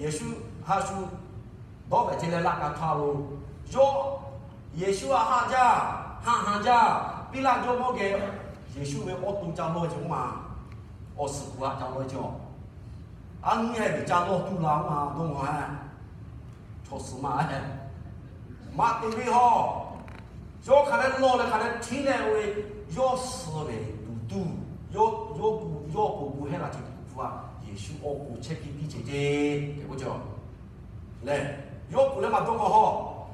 Yeˍsuˆ haˆ shu dawˇ pehˍ ce leh laꞈ ka htaˇ lo, yawˇ Yeˍsuˆ a haˆ jaˇ, haˆ ha jaˇ, Piˉlaˆ jawˇmawˇ geh Yeˍsuˆ ve awˬ to ca lawˇ ve ce k'oˆ ma, awˬ suhˍ kuˬ a ca lawˇ ve ce a, a nyi heh ve ca lawˇ tuˬ la ma dawˇ ma heh, chaw suhˍ ma heh, maꞈ te ve hawˇ, yawˇ hk'aˬ leh lawˇ leh hk'aˬ leh htiˇ leh oˇ ve, yawˇ suh ve tuˬ tuˬ, yawˇ, yawˇ gu, yawˇ awˬ pon gu hehˉ la ce tuˬ tuˬ a, Yeˍsuˆ awˬ pon chehˇ kiˇ piˇ ce ce, k'oˆ ce a. Lehˬ, yawˇ awˬ pon leh maˇ dawˇ ma hawˇ,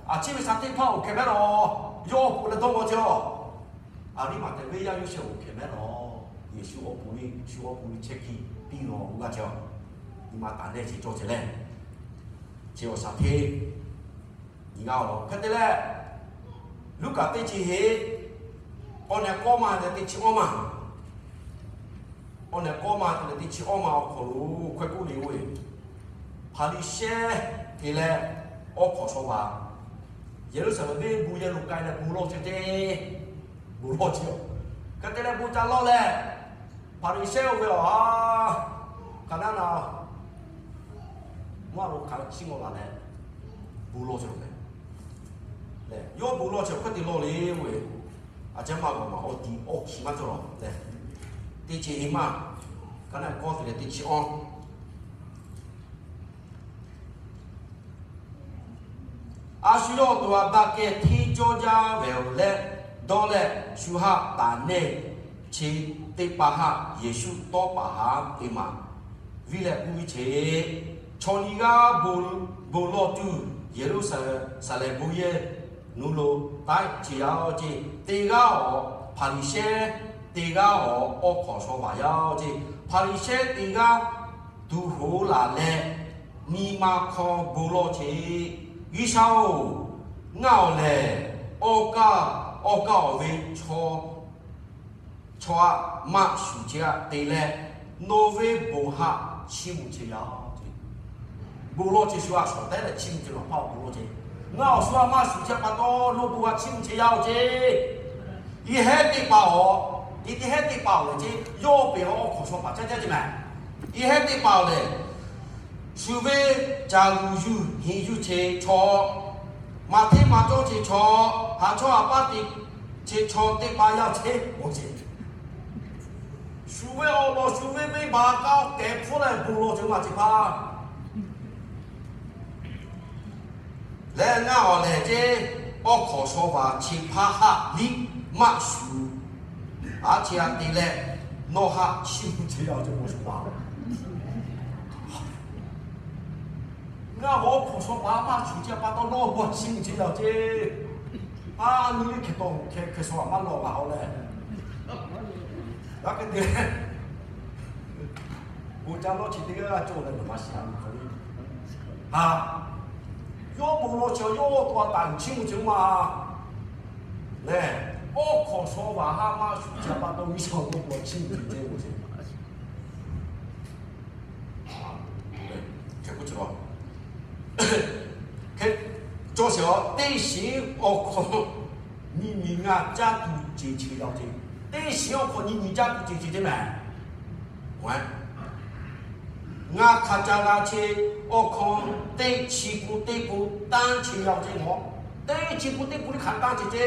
a ciˉ ve sha teˇ hpaˇ awˬ hkeh mehˉ lawˬ, yawˇ awˬ pon leh dawˇ ma ce a. Aˍriˆmaꞈ tehꞈ venˇ yaˇ Yoˇsehꞈ awˬ hkeh mehˉ lawˬ, Yeˍsuˆ awˬ pon ve, shu awˬ pon ve chehˇ kiˇ piˇ lawˬ g'a ce a. Nyi ma taˍ leh chi cawˇ ce leh, chi awˬ shaˍ hteˇ nyi g'a lawˬ hk'e te leh, Luˉkaꞈ teˇ chi heˆ, awˬ nehˬ k'awˇ ma leh teˇ chi awˇ ma, awˬ nehˬ k'awˇ ma leh teˇ chi awˇ ma awˬ hk'aw lo hkawehˇ k'oˆ le oˇ ve, Hpaˍriˍsehˇ te leh awˬ hk'awꞈ shaw vaꞈ, Yeˍruˆsaˍlehnˍ venˇ bon yehˬ lo k'ai leh bon lawˇ ce te, bon lawˇ ce a. Hk'e te leh bon ca lawˇ leh, Hpaˍriˍsehˇ oˇ ve awˬ ha, hk'aˬ naˉ na, maˇ lo hk'aˬ chiˇ mvuh laˬ leh, bon lawˇ ce lo meh. Yawˇ bon lawˇ ce awˬ hk'e te lawˇ le oˇ ve, a caˉ maˇ g'a maˬ awˬ ti awˬ hkiˬ maˇ cawˬ lawˬ leh, teˇ chi heˆ maˇ, hk'aˬ naˉ k'awˇ te leh teˇ chi awˇ A shu yawˇ awˬ to a daꞈ kehˬ hteˇ cawˇ jaˇ ve yoˬ leh, dawˇ leh shu haˆ taˍ nehˇ chi teˇ pa haˆ Yeˍsuˆ tawˇ paˍ haˉ te maˍ viˇ leh k'oˆ ve ce, Chaw nyiˇ g'aˇ bon lawˇ tuˬ Yeˍruˆsaˍlehnˍ bon yehˬ nuˇ lo taiˉ ce yaˇ oˇ ce. Teˇ g'aˇ awˬ Hpaˍriˍsehˇ, teˇ g'aˇ awˬ awˬ hk'awꞈ shaw vaꞈ yaˇ oˇ ce. Hpaˍriˍsehˇ teˇ g'aˇ tuˬ hoꞈ laˬ leh, nyi ma hk'aw bon lawˇ ce, G'uiˬsha-oˬ, ngaˬ awˬ lehˬ awˬ kaˇ, awˬ kaˇ awˬ ve chaw, chaw aꞈ maˇ shuˍ ce aꞈ te leh, nawˬ ve bon haˆ chiˇ mvuh ce yaˇ oˇ ce. Bon lawˇ ce shu a shawˍ tehˉ leh chiˇ mvuh ce laˬ paˇ awˬ bon lawˇ ce. Ngaˬ awˬ shu aꞈ maˇ shuˍ ce pa taw nawˬ bon haˆ chiˇ mvuh ce yaˇ oˇ ce. Yehˉ teˇ hpaˍ-oˬ, yehˉ teˇ hpaˍ-oˬ lehˬ ce, yawˇ pehˬ awˬ hk'awꞈ shaw paˍ caˇ caˇ ce mehˍ. Yehˉ teˇ hpaˍ-oˬ lehˬ, shuˍ ve caˬ luˬ yuˬ heˍ yuˬ ce chaw, maˍ hteˇ maˍ cawˇ ce chaw, haˍ chawˇ haˍ paˇ te ce chaw teˇ hpaˍ yaˇ ce, awˬ ce. Shuˍ ve awˬ lawn shuˍ ve venˇbaˆ kaꞈ tehꞈ hpfuhˇ leh bon lawˇ ce maˇ ce hpaˇ leh ngaˬ awˬ lehˬ ce, awˬ hk'awꞈ shaw vaꞈ chi hpaˇ haˆ liˇ maˇ shuˍ, a ce a te leh, nawˬ haˆ chiˇ mvuh ce yaˇ oˇ ce bon shuˍ paˍ. Ngaˬ awˬ hk'awꞈ shaw paˍ maˇ shuˍ ce pa taw nawˬ bon chiˇ mvuh ce yaˇ oˇ ce. A nyi liˇ hkeh taw hkeh hkeh shaw a maˇ lawˬ g'a haw leh, g'a hk'e te leh, bon ca lawˇ chi teˇ g'aˇ g'aˇ cawˬ leh nawˬ maˇ shiˍ a ve hk'aw le. A, yawˇ bon lawˇ chi yawˇ to a taˍ chiˇ mvuh ce maˇ lehˬ, awˬ hk'awꞈ shaw vaꞈ haˆ maˇ shuˍ ce pa taw G'uiˬsha awˬ bon chiˇ mvuh ce ce oˇ ce. Hk'e, cawˇ sheˍ a, teˇ shiˍ awˬ hk'awꞈ nyi nyi ngaˬ caˇ tuˬ ce ce yaˇ oˇ ce. Teˇ shiˍ awˬ hk'awꞈ nyi nyi caˇ tuˬ ce ce ce mehˍ. Ngaˬ hk'a ca g'a ce awˬ hk'awꞈ teˇ chi pun teˇ pun tanˇ ce yaˇ oˇ ce mawˬ. Teˇ chi pun teˇ pun liˇ hk'aˬ tanˇ ce ce.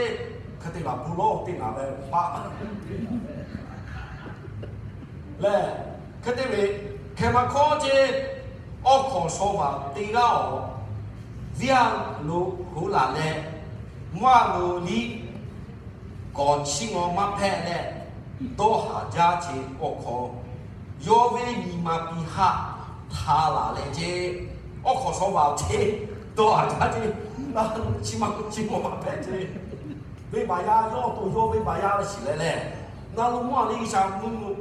Hk'e te laˬ bon lawˇ teˇ naˍ ve paˆ lehˬ, hk'e te ve, hkeh ma hkawˇ ce, awˬ hk'awꞈ shaw vaꞈ teˇ g'aˇ awˬ viˇ a lo hoꞈ laˬ leh, mvuhˇ a lo liˇ kawꞈ chiˇ mvuh maˇ hpehꞈ leh, dawˇ haˍ jaˇ ce awˬ hk'awꞈ, yawˇ ve nyi ma piˇ haˆ htaˇ laˬ leh ce, awˬ hk'awꞈ shaw vaꞈ ce, dawˇ haˍ jaˇ ce, na lo chiˇ maˇ chiˇ mvuh maˇ hpehꞈ ce. Venˇbaˆ yaˇ yawˇ to yawˇ venˇbaˆ yaˇ shiˍ leh lehˬ, na lo mvuhˇ a liˇ G'uiˬsha mvuhˇ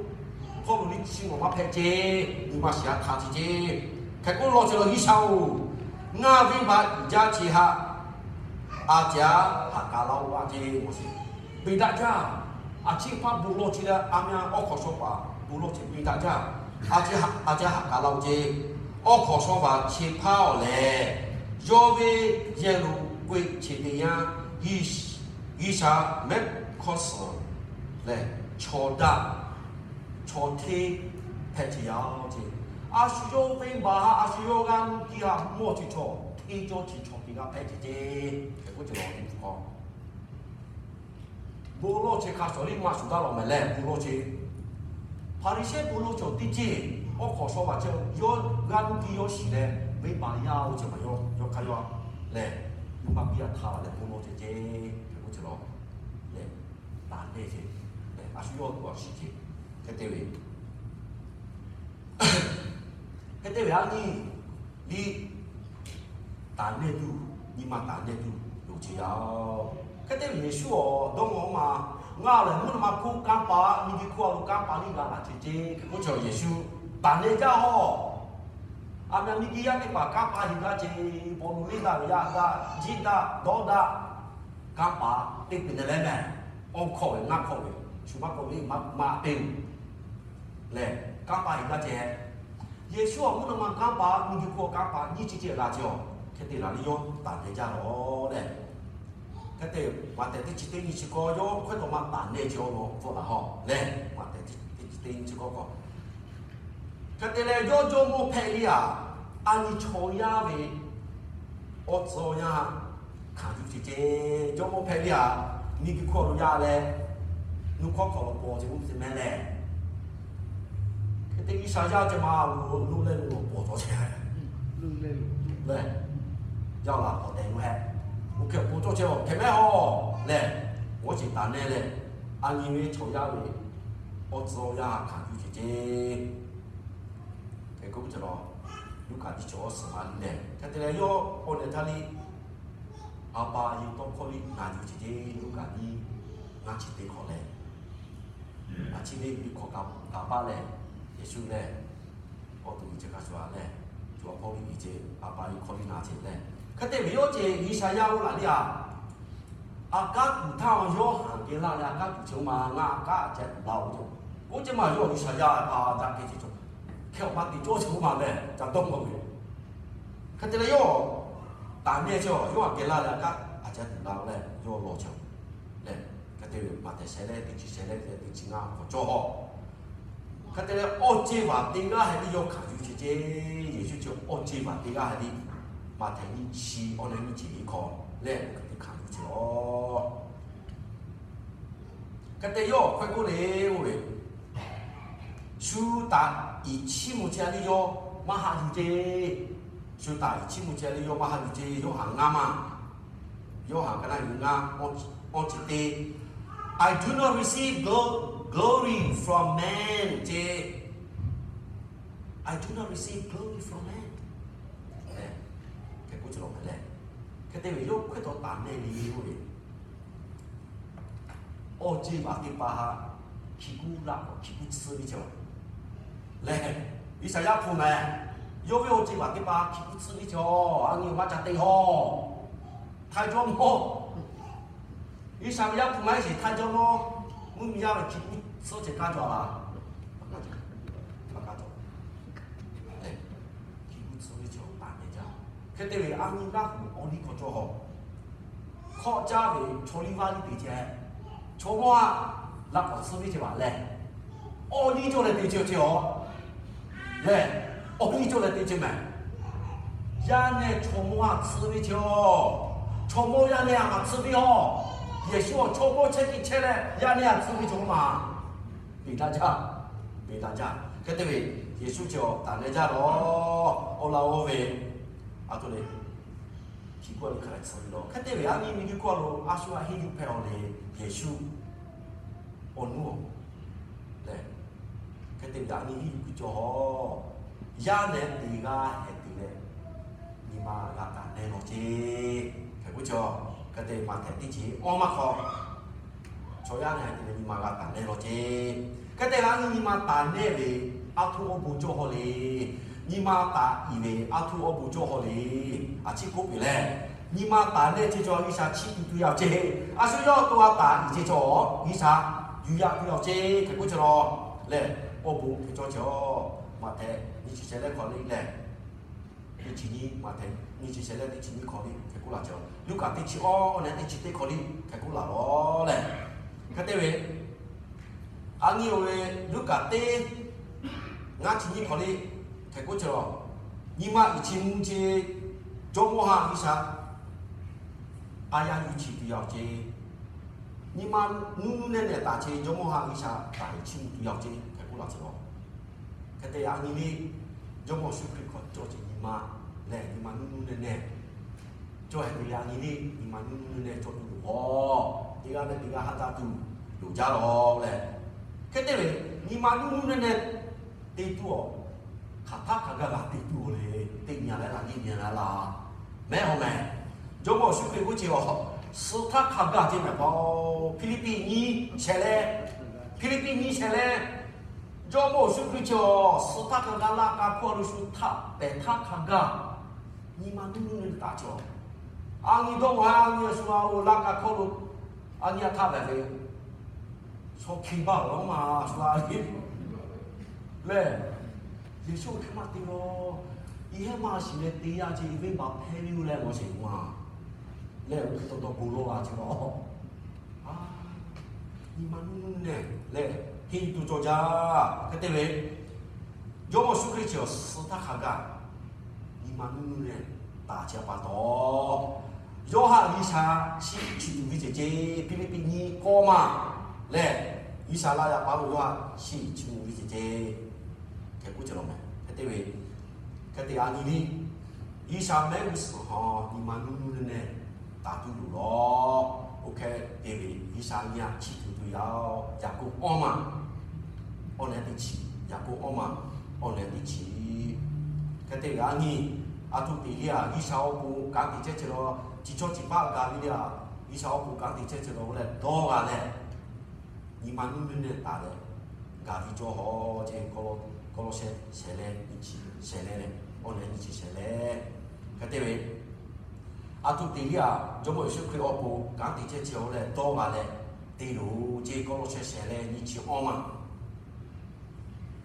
hpawˇ lo liˇ chiˇ mvuh maˇ hpehꞈ ce, nyi ma shiˍ a htaˇ ce ce. Hk'e k'oˆ lawˇ ce la G'uiˬsha-oˬ, ngaˬ venˇbaˆ uiˍ jaˇ ce haˆ, a ce a haꞈ ka laˇ oˇ a ce mawˬ sheˍ. Beˬ daꞈ jaˇ. A ciˉ hpaˇ bon lawˇ ce leh a meh awˬ hk'awꞈ shaw paˍ bon lawˇ ce beˬ daꞈ jaˇ. A ce a haꞈ ka laˇ oˇ ce. Awˬ hk'awꞈ shaw vaꞈ chi hpaˇ awˬ lehˬ, yawˇ ve yehˬ lo k'oꞈ-e ce teˇ yanˇ, G'uiˬsha mehˆ hkawˇ suhˍ lehˬ, chaw daꞈ chaw hteˇ hpehꞈ ce yaˇ oˇ ce. A shu yawˇ venˇbaˆ ha, a shu yawˇ g'aˇ nuˇ tiˇ ha mawˇ chi chaw, teˇ cawˇ chi chaw teˇ g'aˇ hpehꞈ ceh ceh. Hk'e k'oˆ cawˬ lawˬ teˇ hpu k'aw, bon lawˇ chi hk'a shawˍ liˇ maˇ shuˍ daꞈ lawˬ mehˍ leh bon lawˇ chi, Hpaˍriˍsehˇ bon lawˇ chi awˬ teˇ ceuˬ, awˬ hk'awꞈ shaw vaꞈ chi yawˇ g'aˇ nuˇ tiˇ yawˇ shiˍ leh, venˇbaˆ yaˇ oˇ ceuˬ maˬ yawˇ hk'aˇ yawˇ lehˬ, nyi ma piˇ a htaˇ leh bon lawˇ ceh ceh. Hk'e k'oˆ cawˬ lawˬ lehˬ, taˍ nehˇ ceh, a shu yawˇ tuˬ a shiˍ ceh. Hk'e te ve Hk'e te ve a nyi liˇ, taˍ nehˇ tuˬ, nyi ma taˍ nehˇ tuˬ yoˬ ceh yaˇ-oˬ. Hk'e te ve Yeˍsuˆ awˬ dawˇ ngawˬ ma, ngaˬ lehˬ mvuhˇ naw ma hk'oˆ kanˇ paˍ, miˬguiˬ hk'oˆ a lo kanˇ paˍ liˇ g'a laˬ ceh ceh. Hk'e k'oˆ cawˬ Yeˍsuˆ, taˍ nehˇ jaˇ-oˬ. A meh miˬguiˬ yaˇ teˇ hpaˍ kanˇ paˍ heˍ gaˇ ceh, paw lo venˇ daꞈ ve yaˇ daꞈ, jiˆ daꞈ, dawˇ daꞈ, kanˇ paˍ teˇ pehˍ neh leh mehˍ, awˇ hkawˇ ve ngaˇ hkawˇ ve, shu maˇ k'oˆ ve maˇ te lehˬ, kanˇ paˍ heˍ gaˇ ceh. Yeˍsuˆ awˬ mvuhˇ naw ma kanˇ paˍ, miˬguiˬ hk'oˆ kanˇ paˍ nyiˇ chi ceh g'a ceh-oˬ. Hk'e te laˬ liˇ yawˇ taˍ nehˇ jaˇ lawˬ lehˬ, hk'e te Maꞈhtehˍ teˇ chi teˇ nyi chi k'awˇ yawˇ hkawehˇ taw maˇ taˍ nehˇ ceh-oˬ law bvuhꞈ laˬ haw lehˬ, Maꞈhtehˍ teˇ chi teˇ nyi chi k'awˇ k'awꞈ Hk'e te leh, yawˇ jawˇmawˇ hpehꞈ le a, a nyi chaw yaˇ ve awˬ tcuh awˬ yanˇ hkanˍ yuˬ ceh ceh. Jawˇmawˇ hpehꞈ le a, miˬguiˬ hkawˇ lo yaˇ leh, nuˇ hkawˇ hk'awꞈ lo paw ceh g'uˇ te mehˍ lehˬ, hk'e te G'uiˬsha yaˇ ceh ma lo lo leh lo paw cawˇ ceh lehˬ, yaˇ laˬ k'awꞈ tehꞈ lo hehꞈ, oˇ hk'e paw cawˇ ceh-oˬ hk'e mehˍ haw lehˬ, g'awˇ ceh taˍ nehˇ lehˬ, a nyi ve chaw yaˇ ve awˬ tcuh awˬ yanˇ hkanˍ yuˬ ceh ceh. Hk'e k'oˆ ve ceh lawˬ, Luˉkaꞈ nyiˇ chi awˬ suhˍ ma liˇ lehˬ, hk'e te leh yawˇ awˬ nehˬ htaˇ liˇ a pa a nyi tawˇ hkawˇ liˇ na yuˬ ceh ceh. Luˉkaꞈ nyiˇ, ngaˇ chi teˇ hkawꞈ lehˬ, a chi ve miˬ hkawꞈ kaꞈ paˆ lehˬ, Yeˍsuˆ lehˬ, awˬ to uiˍ ceh hk'a shuˍ a lehˬ, co a hpawˇ liˇ uiˍ ceh a pa a nyi hkawˇ liˇ na ceh lehˬ, hk'e te ve yawˇ ceh G'uiˬsha yaˇ oˇ laˬ liˇ a. A kanˉ kuˬ htaˇ yawˇ haˍ geh laˇ leh a kanˉ kuˬ ceh oˇ ma ngaˇ a kanˉ a ceh tuˬ la-oˬ ceh. Oˇ ceh ma yawˇ G'uiˬsha yaˇ pa daꞈ kehˬ ceh cawˬ, hk'e awˬ ma te cawˇ ceh oˇ ma lehˬ ca dawˇ maˇ ve. Hk'e te leh yawˇ taˍ nehˇ ceh yawˇ haˍ geh laˇ leh a kanˉ a ceh tuˬ la-oˬ leh yawˇ law ceh lehˬ, hk'e te ve Maꞈhtehˍ sheh leh teˇ chi sheh leh teˇ chi ngaˇ k'awꞈ cawˇ haw. Hk'e te leh awˬ ceˇ vaˬ teˇ g'aˇ heh liˇ yawˇ hkanˍ yuˬ ceh ceh. Yeˍsuˆ ceh awˬ ceˇ vaˬ teˇ g'aˇ heh liˇ Maꞈhtehˍ nyiˇ chi awˬ leh nyiˇ chi teˇ hkawꞈ lehˬ, hk'e te hkanˍ yuˬ ceh lawˬ. Hk'e te yawˇ hkawehˇ k'oˆ le, oˇ ve shu taˍ iˍ chiˇ mvuh ceh a liˇ yawˇ maˇ haꞈ yuˬ ceh. Shu taˍ iˍ chiˇ mvuh ceh a liˇ yawˇ maˇ haꞈ yuˬ ceh. Yoˇhanˬ ngaˇ maˇ, Yoˇhanˬ ka naˇ yuˬ ngaˇ, awˇ chi teˇ, I do not receive glo- glory from men ceh. I do not receive glory from men. Hk'e k'oˆ ceh lawˬ mehˍ lehˬ, hk'e te ve yawˇ hkawehˇ taw taˍ nehˇ le oˇ ve awˬ ceˇ vaˬ teˇ pa ha, hkiˬ kuˉ laˆ k'awꞈ hkiˬ kuˉ tsuhˇ ve ceh lehˬ, G'uiˬsha yaˇ hpu mehˍ, yawˇ ve awˬ ceˇ vaˬ teˇ pa hkiˬ kuˉ tsuhˇ ve ceh, a nyi maˇ ca te haw. Htaiˇ jawˇmawˇ, G'uiˬsha ve yaˇ hpu ma iˉ shiˍ htaiˇ jawˇmawˇ mvuhˇmiˬ yaˇ ve hkiˬ kuˉ tsuhˇ ceh kaˇ cawˬ a la. Hk'e te ve a nyi Laˇ huˍ awˬ liˇ hk'aw cawˇ haw. Hkawˇ caˇ ve chaw liˇ vaˇ liˇ te ceh, chaw mawˇ a laꞈ k'awꞈ tsuhˇ ve ceh baˬ lehˬ, awˬ liˇ cawˇ leh te ceh ceh a lehˬ, awˬ liˇ cawˇ leh te ceh mehˍ. Yaˇ nehˇ chaw mawˇ a tsuhˇ ve ceh a, chaw mawˇ yaˇ nehˇ a tsuhˇ ve a. Yeˍsuˆ awˬ chaw mawˇ chehˇ tiꞈ chehˇ leh yaˇ nehˇ a tsuhˇ ve ceh maˬ. Peꞈ daꞈ jaˇ, peꞈ daꞈ jaˇ. Hk'e te ve Yeˍsuˆ ceh a taˍ nehˇ jaˇ lawˬ. Awˬ laꞈ g'awˇ ve a to le, hkiˬ kuˉ a le hk'a leh tsuhˇ ve lawˬ. Hk'e te ve a nyi miˬguiˬ hkawˇ lo a shu a henˇ yuˬ hpehꞈ awˬ le, Yeˍsuˆ awˬ nuˉ awˬ lehˬ, hk'e te ve a nyi henˇ yuˬ kuiˬ cawˬ haw. Yaˇ nehˇ teˇ g'aˇ heh te leh, nyi ma g'a taˍ nehˇ lawˬ ceh. Hk'e k'oˆ cawˬ. Hk'e te Maꞈhtehˍ teˇ chi awˇ maˇ hk'aw, chaw yaˇ nehˇ heh te leh nyi ma g'a taˍ nehˇ lawˬ ceh. Hk'e te ve a nyi nyi ma taˍ nehˇ ve a htoꞈ awˬ bon cawˇ haw le. Nyi ma taˍ iˍ ve a htoꞈ awˬ bon cawˇ haw le. A ciˉ k'oˆ piˍ lehˬ, nyi ma taˍ nehˇ ceh cawˬ G'uiˬsha chiˇ tu tu yaˇ ceh. A shu yawˇ to a taˍ iˍ ceh cawˬ G'uiˬsha yuˬ yaˇ tu yaˇ ceh. Hk'e k'oˆ cawˬ lawˬ lehˬ, awˬ bon hk'e cawˇ ceh a. Maꞈhtehˍ nyiˇ chi sheh leh hk'aw le lehˬ, teˇ chi nyiˇ, Maꞈhtehˍ nyiˇ chi sheh leh teˇ chi nyiˇ hk'aw le hk'e k'oˆ laˬ ceh. Luˉkaꞈ teˇ chi awˇ leh teˇ chi teˇ hk'aw le hk'e k'oˆ laˬ lawˬ lehˬ, hk'e te ve a nyi oˇ ve Luˉkaꞈ teˇ, ngaˇ chi nyiˇ hk'aw le Hk'e k'oˆ chi, nyi ma uiˍ chi mvuh chi Jawˇmawˇ ha G'uiˬsha a yaˇ yuˬ chi tuˬ yaˇ ce. Nyi ma nuˇ nuˇ nehˇ nehˇ taˍ ce Jawˇmawˇ ha G'uiˬsha taˍ uiˍ chi mvuh tuˬ yaˇ ce hk'e k'oˆ laˇ ce lawˬ. Hk'e te a nyi le, Jawˇmawˇ Yeˍsuˆ Hkriꞈ hk'aw cawˬ ce nyi ma lehˬ, nyi ma nuˇ nuˇ nehˇ nehˇ cawˬ hehꞈ ve le. A nyi le, nyi ma nuˇ nuˇ nehˇ nehˇ cawˬ tuˬ loˬ k'o, teˇ g'aˇ leh teˇ g'aˇ haˉ daˇ tuˬ loˬ jaˇ lawˬ leh, hk'e te ve nyi ma nuˇ nuˇ nehˇ nehˇ te tuˬ awˬ hk'aˬ htaˇ hk'a gaˇ g'a te tuˬ le. Teˇ nyi leh laꞈ nyi nyi leh laˬ mehˉ haw mehˍ. Jawˇmawˇ Yeˍsuˆ Hkriꞈ k'oˆ ce, suh htaˇ hk'a gaˇ ce mehˍ paw. Hpiˇliˇpiˆ nyiˇ shehˍ leh, Hpiˇliˇpiˆ nyiˇ shehˍ leh, Jawˇmawˇ Yeˍsuˆ Hkriꞈ ce, suh htaˇ hk'a gaˇ laˇ k'a hkawˇ lo shu htaˇ pehˬ htaˇ hk'a gaˇ nyi ma nuˇ nuˇ nehˇ taˍ ce. A nyi dawˇ maˬ a nyi shu a lo laˇ k'a hkawˇ lo a nyi a htaˇ pehˬ ve chaw hkiˬ baˬ awˬ lawn ma shu a le. Lehˬ, Yeˍsuˆ hk'e maˇ te lawˬ. I heˉ maˇ shiˍ leh te yaˇ ce, i venˇbaˆ hpehˇ ve yoˬ leh law sheˍ ma lehˬ, oˇ hk'e taw taw bon lawˇ la ce lawˬ. Nyi ma nuˇ nuˇ nehˇ lehˬ, henˇ tuˬ cawˬ jaˇ. Hk'e te ve, Jawˇmawˇ Yeˍsuˆ Hkriꞈ chi awˬ suh htaˇ hk'a gaˇ nyi ma nuˇ nuˇ nehˇ taˍ ce pa taw, Yoˇhanˬ G'uiˬsha chiˇ chi tuˬ ve ceh ce. Hpiˇliˇpiˆ nyiˇ kawˇ maˬ lehˬ, G'uiˬsha laˇ yaꞈ pa lo Yoˇhanˬ chiˇ chi tuˬ ve ceh ce hk'e k'oˆ ce lawˬ mehˍ. Hk'e te ve, hk'e te a nyi le, G'uiˬsha mehˆ g'uˇ suhˍ hawˬ nyi ma nuˇ nuˇ nehˇ nehˇ taˍ tuˬ loˬ lawˬ. Oˇ hk'e te ve, G'uiˬsha nyi a chiˇ tuˬ tuˬ yaˇ-oˬ. Yaˍkoˆ awˇ maˬ awˇ leh teˇ chi, Yaˍkoˆ awˇ maˬ awˇ leh teˇ chi. Hk'e te ve a nyi, a htoꞈ te le a, G'uiˬsha awˬ pon kanˉ te chehˇ ce lawˬ. Chi chaw chi paˆ gaˬ ve le a, G'uiˬsha awˬ pon kanˉ te chehˇ ce lawˬ leh dawˇ g'a leh, nyi ma nuˇ nuˇ nehˇ taˍ leh gaˬ ve cawˬ hawˬ ce. Kawˇlawˇ shehˆ shehˍ leh nyiˇ chi shehˍ leh leh awˇ leh nyiˇ chi shehˍ leh, hk'e te ve, a htoꞈ te le a, Jawˇmawˇ Yeˍsuˆ Hkriꞈ awˬ pon kanˉ te chehˇ ce lawˬ leh dawˇ g'a leh te loˬ ce. Kawˇlawˇ shehˆ shehˍ leh nyiˇ chi awˇ maˬ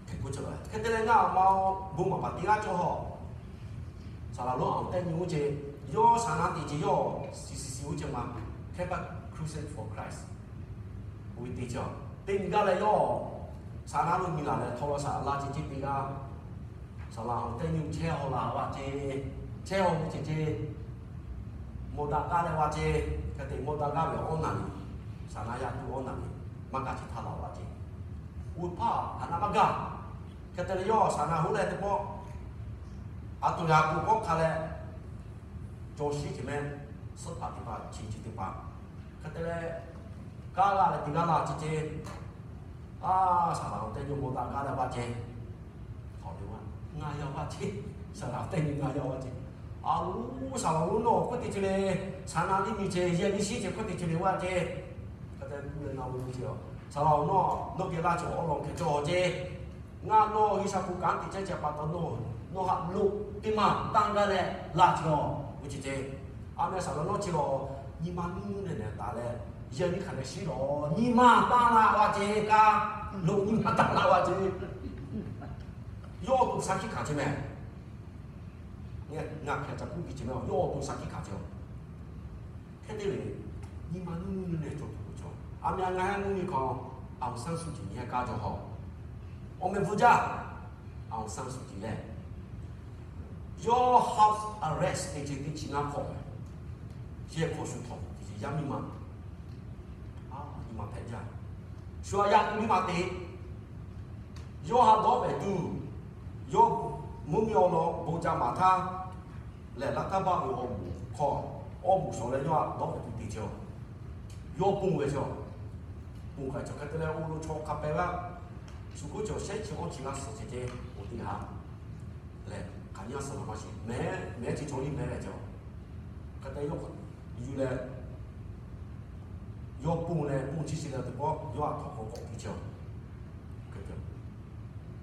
hk'e k'oˆ ce lawˬ. Hk'e te leh ngaˬ awˬ ma bon maˍ paˍ teˇ g'aˇ cawˬ hawˬ. Saˍ laˍ lonˉ awˬ tehˆ nyi oˇ ce, yawˇ Saˍ naˍ teꞈ ce yawˇ C C C oˇ ce ma, Campus Crusade for Christ oˇ ve te ce. Teˇ nyi gaˇ leh yawˇ Saˍ naˍ lo nyi laˬ leh htaw la shaꞈ la ce ce teˇ g'aˇ, Saˍ laˍ awˬ tehˆ nyi chehˇ haw la vaˇ ce. Chehˇ haw ve ce ce mawˬ daꞈ gaˇ leh vaˇ ce. Hk'e te mawˬ daꞈ gaˇ ve awˬ naˬ ve, Saˍ naˍ yaˇ tuˬ awˬ naˬ ve, maˇ kaꞈ chi htaˇ la vaˇ ce. Oˇ hpaˇ htaꞈ naˍ maˇ gaˇ. Hk'e te leh yawˇ Saˍ naˍ hoˉ leh teˇ pawˆ, a htoꞈ yaꞈ k'oˍ kawˆ hk'a leh, caw shiˉ ce mehˍ, suhˉ hpaˍ teˇ hpaˍ chi chi teˇ hpaˍ, hk'e te leh, kaˇ g'a leh teˇ g'aˇ la ce ce, a, Saˍ laˍ awˬ tehˆ nyi mawˬ daꞈ gaˇ leh vaˇ ce. Hk'awꞈ te vaˇ, ngaˬ yaˇ vaˇ ce. Saˍ laˍ awˬ tehˆ nyi ngaˬ yaˇ vaˇ ce. A, oˇ Saˍ laˍ awˬ lonˉ nawˬ hkawˇ te ce le, Saˍ naˍ liˇ nyi ce, yehˬ miˇ shiˉ ce hkawˇ te ce le vaˇ ce. Hk'e te k'oˆ leh ngaˬ awˬ lo ce, Saˍ laˍ awˬ nawˉ nawˬ geh laˇ ce awˬ lawn hk'e cawˬ ce. Ngaˬ nawˬ G'uiˬsha hpu kanˉ te chehˇ ce pa taw nawˬ, nawˬ haꞈ loꞈ teˇ maˬ tanˇ gaˇ leh laˇ ce lawˬ ve ce ce. A meh Saˍ laˍ nawˉ ce lawˬ, nyi ma nuˇ nuˇ nehˇ nehˇ taˍ leh, yehˬ miˇ hk'aˬ leh shiˉ lawˬ, nyi ma tanˇ la vaˇ ce kaꞈ, loꞈ nyi ma tanˇ la vaˇ ce. Yawˇ awˬ to shaˉ hkiˆ hkanˍ ce mehˍ. Ngaˬ hk'e ca kuˇ piˇ ce mehˍ, yawˇ awˬ to shaˉ hkiˆ hkanˍ ce. Hk'e te ve, nyi ma nuˇ nuˇ nehˇ nehˇ cawˬ tuˬ loˬ cawˬ. A meh a ngaˬ heˉ mvuhˇ miˬ hk'aw, Aung San Suu Kyi nyi heˉ kaˇ cawˬ hawˬ. Awˬ meh bvuhˇ jaˇ, Aung San Suu Kyi lehˬ, yawˇ house arrest te ce teˇ chi ngaˇ hk'awꞈ ve, yehˬ hk'awꞈ shu htawnˍ te ce yaˇ miˇ ma, a, nyi ma hpehꞈ jaˇ. Shu a yaˇ tuˬ miˇ ma te, yawˇ haꞈ dawˉ pehˍ tuˬ, yawˇ mvuhˇ miˬ awˬ lawn bon ca maˍ htaˇ lehˬ, laˇ taˇ baˆ ve awˬ moˍ hk'aw, awˬ moˍ shawˍ leh yawˇ haꞈ dawˉ pehˍ tuˬ te ce. Yawˇ ponˬ ve ce. Ponˬ kaꞈ cawˬ hk'e te leh, oˇ lo chaw hk'a peh g'aˇ shu k'oˆ cawˬ shehˉ chi awˇ chi g'aˇ suhˍ ce ce, oˇ teˇ g'aˇ lehˬ, hk'aˬ nyi a suhˍ maˇ shiˍ mehˍ, mehˍ chi chaw liˇ mehˍ leh ce. Hk'e te yawˇ k'o yuˬ leh, yawˇ ponˬ leh ponˬ chi chi leh teˇ pawˆ yawˇ haꞈ hk'awꞈ hk'awꞈ hk'awꞈ piˇ ce.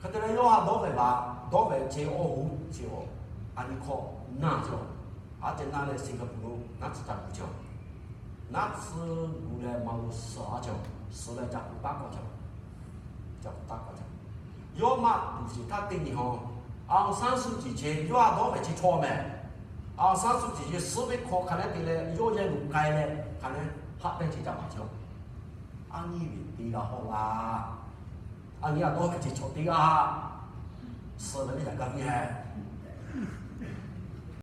Hk'e te leh yawˇ haꞈ dawˉ vehˍ laˬ, dawˉ vehˍ ce awˬ hoˉ ce awˬ, a nyi hk'awꞈ naˇ ce. A te naˇ leh Singapore lo naˉ tsuhˇ ca gu ce. Naˉ tsuhˇ gu leh ma lo suhˍ a ce. Suhˍ leh ca kuˬ taˇ k'awꞈ ce. Ca kuˬ taˇ k'awꞈ ce. Yawˇ maˇ tuˬ shiˍ htaˇ teˇ nyi hawˬ, Aung San Suu Kyi ce yawˇ haꞈ dawˉ vehˍ chi chaw mehˍ. Aung San Suu Kyi ce suhˉ ve hk'aw hk'a leh te leh yawˇ yehˬ lo k'ai leh hk'a leh haˆ pehˇ ce ca maˍ ce. A nyi ve teˇ g'aˇ hawˆ laˇ. A nyi haꞈ dawˉ vehˍ ce chaw teˇ g'aˇ haˆ. suh leh ve yaꞈ ga piˇ ha.